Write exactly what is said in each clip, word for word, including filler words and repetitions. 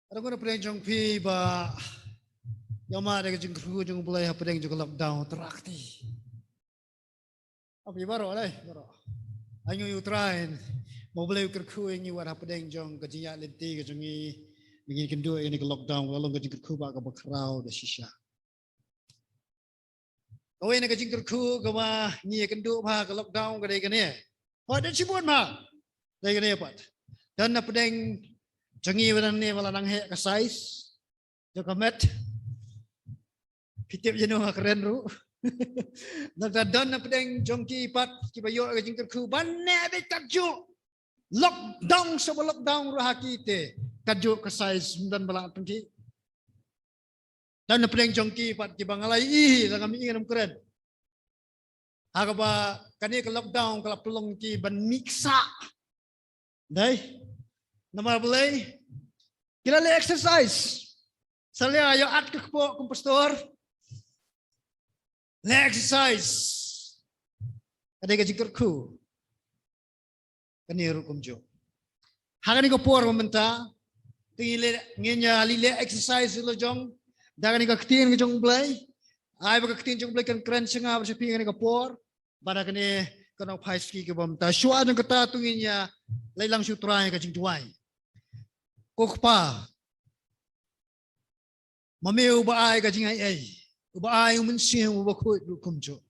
Nga ruh nga pyrshang jong phi ba ïa ma da ka jingkyrkhu jong U Blei hapdeng jong ka lockdown trakti. Api baroh dei, baroh. Ai ngi ïa U Trai, ma U Blei u kyrkhu ïa ngi wat hapdeng jong ka jingïaid lynti ka jong ngi, ba ngin kynduh ïa kane ka lockdown, la long ka jingkyrkhu ba kaba khraw da shisha. Kawei na ka jingkyrkhu kaba ngi ïa kynduh bha ka lockdown ka dei kane. Hooid, don shibun bha. Dei kane pat. Don na pdeng jong ngi ba nangne ba la nang heh ka size jong ka met. Phi tip ïano ha kren ruh. Nangta don na pdeng jong ki pat kiba ïoh ka jingkyrkhu ban neh beit katjuh. Lockdown sha ba lockdown ruh ha ki te. Katjuh ka size ym don ba la tang ki. Don na pdeng jong ki pat kiba nga la ïohi, la ngam ïohi ngam kren. Ha kaba kane ka lockdown ka la pynlong ki ban mih ksah. Dei. Namar balei? Ki la leh exercise. Salia ïa at ka kpoh kum pastor. Leh exercise. Ka dei ka jingkyrkhu. Kane ruh kumjuh. Ha kane ka por ba mynta, te ngin leh, ngin ïa leh exercise la jong da kane ka ktien ka jong U Blei. Ai ba ka ktien jong U Blei kan kren sha nga bad sha phi kane ka por. Bad ha kane ka nongphai sngi kaba mynta, shuwa jong kata to ngin ïa leit lang sha U Trai ka jingduwai. Ko Kpa, ma me uba ai ka jingaiei, uba ai U Mynsiem Bakhuid ruh kumjuh.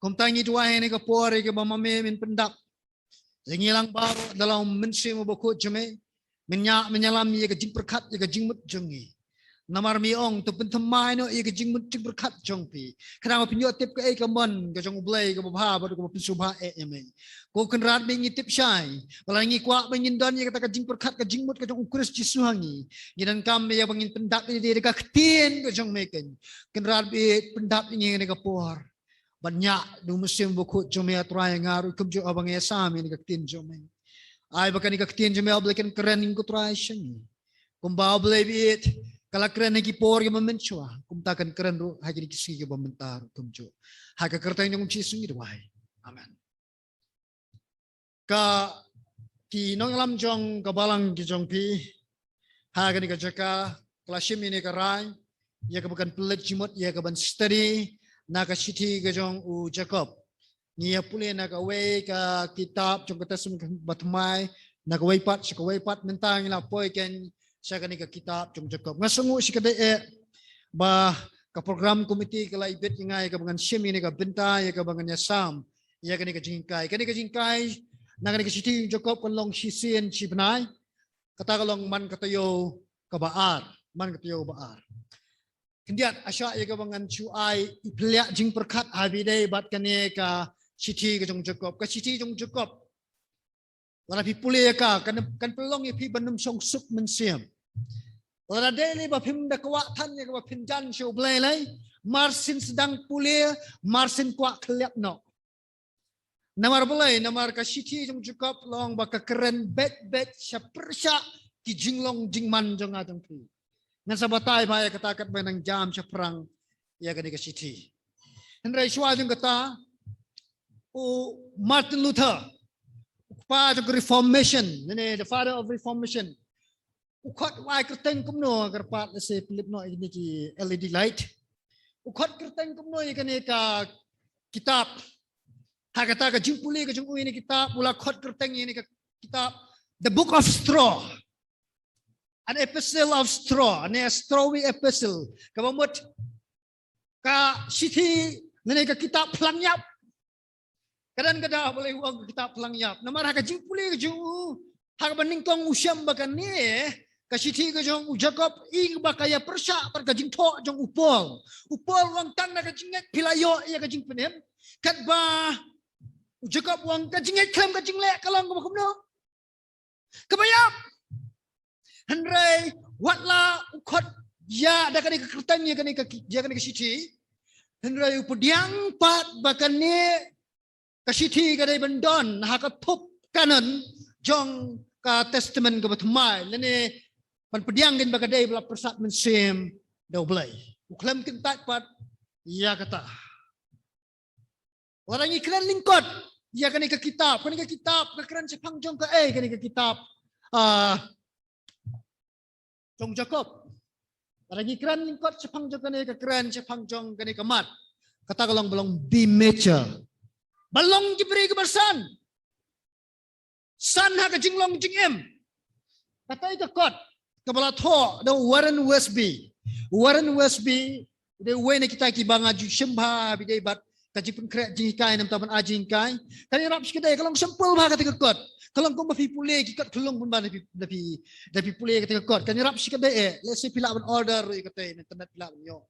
Kumta ngi duwai ha kane ka por ïa kaba ma me men pyndap ïa ngi lang baroh da la U Mynsiem Bakhuid jong me. Men ñiah men ïalam ïa ka jingpyrkhat ïa ka jingmut jong ngi. Namar me ong to pynthymmai noh ïa ka jingmut jingpyrkhat jong phi. Khnang ba phin ïoh tip kaei ka mon ka jong U Blei kaba bha bad kaba pynsngewbha eh ïa me. Ko Kynrad, me ngi tip shai ba la ngi kwah ba ngin don ïa kata ka jingpyrkhat ka jingmut ka jong U Khrist Jisu ha ngi, ngi donkam ïa ba ngin pyndap ïa ka ktien ka jong me keiñ. Kynrad, pyndap ïa ngi ha kane ka por. Ban ñiah da U Mynsiem Bakhuid jong me, A Trai, ïa nga ruh kumjuh haba nga ïa sam ïa kane ka ktien jong me. Ai ba kane ka ktien jong me, A Blei, kan kren, ko Trai, sha ngi. Kumba, A Blei, bad ka la kren ha ki por kiba mynshuwa, kumta kan kren ruh ha kine ki sngi kiba mynta ruh kumjuh. Ha ka kyrteng jong U Jisu ngi duwai. Amen. Ka ki nongïalam jong ka balang ki jong phi, ha kane ka jaka, ka la shim ïa kane ka rai ïa kaba kan pynleit jingmut ïa kaban study na ka shithi ka jong u Jakob. Ngi ïa pule na kawei ka kitab jong ka Testament Bathymmai, na kawei pat sha kawei pat. Mynta ngi la poi keiñ sha kane ka kitab jong u Jakob. Nga sngew shikatdei eh ba ka program committee ka la ibit ïa nga ïa kaba ngan shim ïa kane ka bynta ïa kaba ngan ïa sam ïa kane ka jinghikai. Kane ka jinghikai na kane ka shithi u Jakob kan long shisien shi bnai. Kata ka long man ka taïew kaba ar, man ka taïew ba ar. Khyndiat, ïa sha ïa kaba ngan shu ai i pynlong jingpyrkhat ha ba ïadei bad kane ka shithi ka jong u Jakob. Ka shithi jong u Jakob, lada phi pule ïa ka, kan, kan pynlong ïa phi ban ym shong suk mynsiem. Lada dei lei ba phim da kwah than ïa kaba phin jan sha U Blei lei, mar shu sdang pule, mar shu kwah khyllap noh. Namar balei? Namar ka shithi jong u Jakob long ba ka kren beit beit sha pyrshah ki jinglong jingman jong nga jong phi. Ngan sa batai bha ïa kata katba nang jam shaphrang ïa kane ka shithi. Hynrei shuwa jong kata, u Martin Luther, u kpa jong ka Reformation, ne, the father of Reformation, u khot u ai kyrteng kumno, kyrpad lehse pynlip noh ïa kine ki L E D light. U khot kyrteng kumno ïa kane ka kitab? Ha kata ka jingpule ka jong u ïa kane ka kitab, u la khot kyrteng ïa kane ka kitab The Book of Straw. An epistle of straw, ne a strawy epistle. Kaba mut ka shithi, ne ka kitab phlang ïap. Ka don ka daw balei u ong ka kitab phlang ïap. Namar ha ka jingpule ka jong u, ha kaba nyngkong u shem ba kane ka shithi ka jong u Jakob, ïa ba ka ïa pyrshah bad ka jingthoh jong u Paul. U Paul u ong tang na ka jingngeit phi la ïoh ïa ka jingpynim. Katba u Jakob u ong ka jingngeit khlem ka jingleh ka long kaba kumno? Kaba ïap. Hynrei wat la u khot ïa da kane ka kyrteng ïa kane ka ki-, ïa kane ka shithi, hynrei u pdiang pat ba kane ka shithi ka dei ban don ha ka thup canon jong ka Testament kaba thymmai, lane ban pdiang keiñ ba ka dei ba la pyrsad mynsiem da U Blei. U khlem kyntait pat ïa kata. Lada ngi kren lyngkot ïa kane ka kitab, kane ka kitab ka kren shaphang jong kaei kane ka kitab, ah, jong Jakob. Lada ngi kren lyngkot shaphang jong kane ka kren, shaphang jong kane ka mat, kata ka long ba long be mature. Ba long ki briew kiba san. San ha ka jinglong jingim. Kata ka kot kaba la thoh da u Warren Wiersbe. Warren Wiersbe dei uwei na kita kiba nga ju shim bha, ba dei bad ka jingpynkhreh jinghikai, namar ban ai jinghikai. Kan ïarap shikatdei, ka long simple bha kata ka kot. Ka long kumba phi pule ki kot khyllung, ban ban da phi, da phi, da phi pule kata ka kot. Kan ïarap shikatdei eh. Let's say phi lah ban order ruh ïa kata na internet, phi lah ban ïoh.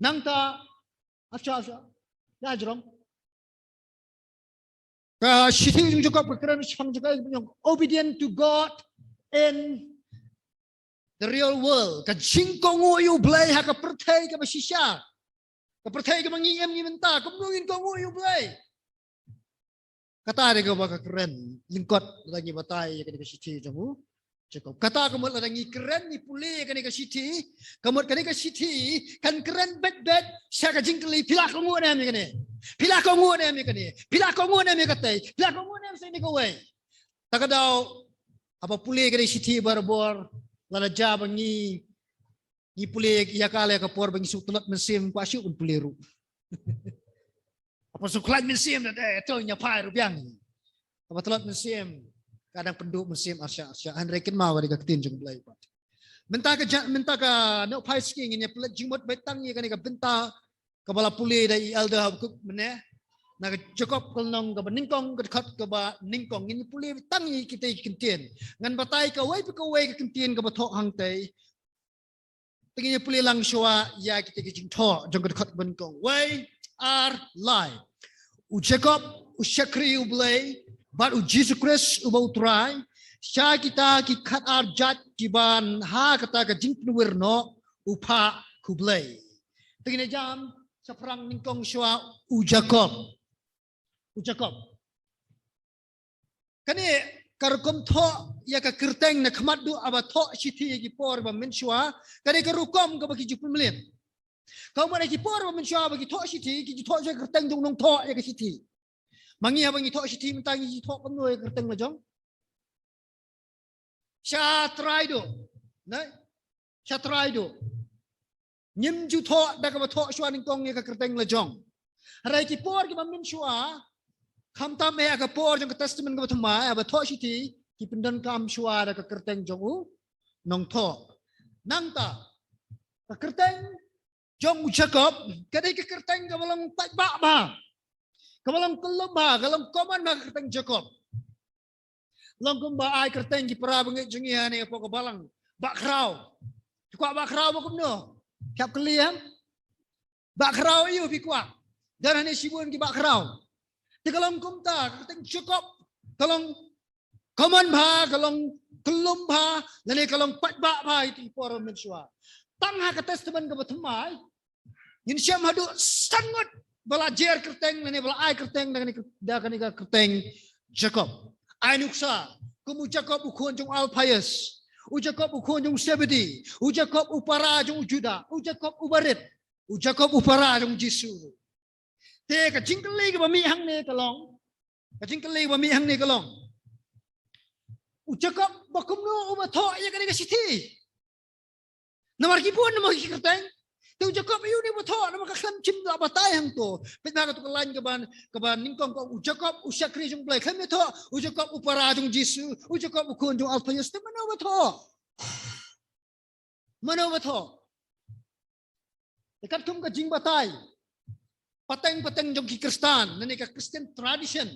Nangta, acha, acha. Ïa jrong. Ka shithi jong Jakob ka kren shaphang jong ka obedient to God in the real world. Ka jingkohnguh ïa u Blei ha ka pyrthei kaba shisha. Ka pyrthei kaba ngi im ngi mynta, kumno ngin kohnguh ïa u Blei. Kata dei kaba ka kren lyngkot lada ngi batai ïa kane ka shithi jong u Jakob. Kata ka mut lada ngi kren, ngi pule ïa kane ka shithi, ka mut kane ka shithi kan kren beit beit sha ka jingkylli, phi la kohnguh ne em ïa kane? Phi la kohnguh ne em ïa kane? Phi la kohnguh ne em ïa katei? Phi la kohnguh ne em sa ïa kane kawei? Ta ka daw haba pule ïa kane ka shithi barabor, lada jia ba ngi, ngi pule ïa ka, la ka por ba ngi shu tlot mynsiem, kwah shuh ban pule ruh. Haba shu khlaiñ mynsiem da, eh, to ïa phai ruh biang. Haba tlot mynsiem, ka dang pynduh mynsiem arshah arshah. Hynrei kynmaw ïa ka ktien jong u Blei pat. Mynta ka ja-, mynta ka nongphai sngi ngin ïa pynleit jingmut beit tang ïa kane ka bynta kaba la pule da i Elder Habakkuk mynne. Na ka Jakob ka lynnong kaba nyngkong, ka dkhot kaba nyngkong. Ngin ïa pule beit tang ïa kita ki kyntien. Ngan batai kawei pa kawei ka kyntien kaba thoh hangtei. Te ngin ïa pule lang shuwa ïa kita ki jingthoh jong ka dkhot ba nyngkong. Wei, ar, lai. U Jakob u shakri U Blei bad U Jisu Khrist uba U Trai sha kita ki khatar jait kiban ha kata ka jingpynwir noh u phah khublei. Te ngin ïa jam shaphrang nyngkong shuwa u Jakob. U Jakob. Kane ka rukom thoh ïa ka kyrteng na khmat duh haba thoh shithi ïa ki por ba mynshuwa, kane ka rukom kaba ki ju pynmlien. Ka mut ïa ki por ba mynshuwa ba ki thoh shithi, ki ju thoh sha ka kyrteng jong u nongthoh ïa ka shithi. Ma ngi haba ngi thoh shithi mynta ngi ju thoh kumno ïa ka kyrteng la jong? Sha trai duh. Ne? Sha trai duh. Ngim ju thoh da kaba thoh shuwa nyngkong ïa ka kyrteng la jong. Hynrei ki por kiba mynshuwa, khamtam eh ha ka por jong ka Testament kaba thymmai, haba thoh shithi, ki pyndonkam shuwa da ka kyrteng jong u nongthoh. Nangta, ka kyrteng jong u Jakob ka dei ka kyrteng kaba long paidbah bha, kaba long khyllung bha, ka long common bha ka kyrteng Jakob. Long kumba ai kyrteng ki para bangeit jong ngi hangne hapoh ka balang, Bah Khraw. Phi kwah Bah Khraw ba kumno? Phi hap kylli em? Bah Khraw aiu phi kwah? Don hangne shibun ki Bah Khraw. Te ka long kumta, ka kyrteng Jakob ka long common bha, ka long khyllung bha, lane ka long paidbah bha ïa ki por mynshuwa. Tang ha ka Testament kaba thymmai ngin shem haduh san ngut ba la jer kyrteng lane ba la ai kyrteng da kane, da kane ka kyrteng Jakob. Ai nuksa, kum u Jakob u khun jong u Alphaeus, u Jakob u khun jong u Zebedee, u Jakob u para jong u Judah, u Jakob u barit, u Jakob u para jong u Jisu. Te ka jingkylli kaba mih hangne ka long, ka jingkylli kaba mih hangne ka long, u Jakob ba kumno uba thoh ïa kane ka shithi? Namar ki bun namar ki kyrteng. Te u Jakob aiu ne uba thoh, namar ka khlem shim la batai hangto. Peit ma kato ka lain kaba, kaba nyngkong ka ong u Jakob u shakri jong u Blei, khlem ïa thoh u Jakob u para jong u Jisu, u Jakob u khun jong u Alphaeus, te mano uba thoh? Mano uba thoh? Te katkum ka jingbatai pateng pateng jong ki Khristan, lane ka Christian tradition,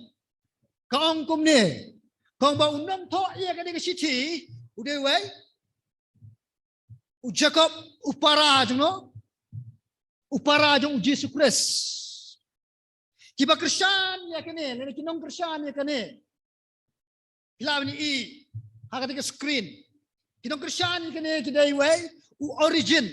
ka ong kumne, ka ong ba u nongthoh ïa kane ka shithi u dei uwei u Jakob u para jong u, u para jong u Jisu Khrist. Kiba kyrshan ïa kane, lane ki nongkyrshan ïa kane, phi lah ban i ha kata ka screen. Ki nongkyrshan ïa kane ki dei uwei u Origen,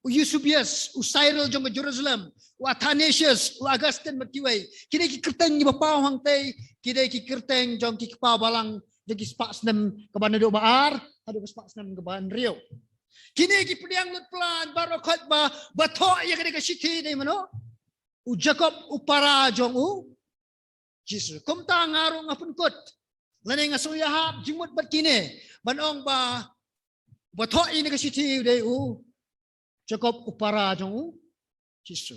u Eusebius, u Cyril jong ka Jerusalem, u Athanasius, u Augustine bad kiwei. Ki dei ki kyrteng kiba paw hangtei, ki dei ki kyrteng jong ki kpa balang jong ki spah snem kaba naduh ba ar haduh ka spah snem kaba hynriew. Kine ki pdiang lut plan baroh khoit ba, ba thoh ïa kane ka shithi dei mano? U Jakob u para jong u Jisu. Kumta nga ruh nga pynkut, lane nga sngewïahap jingmut bad kine ban ong ba Ba thoh ïa kane ka shithi u dei u Jakob u para jong u Jisu.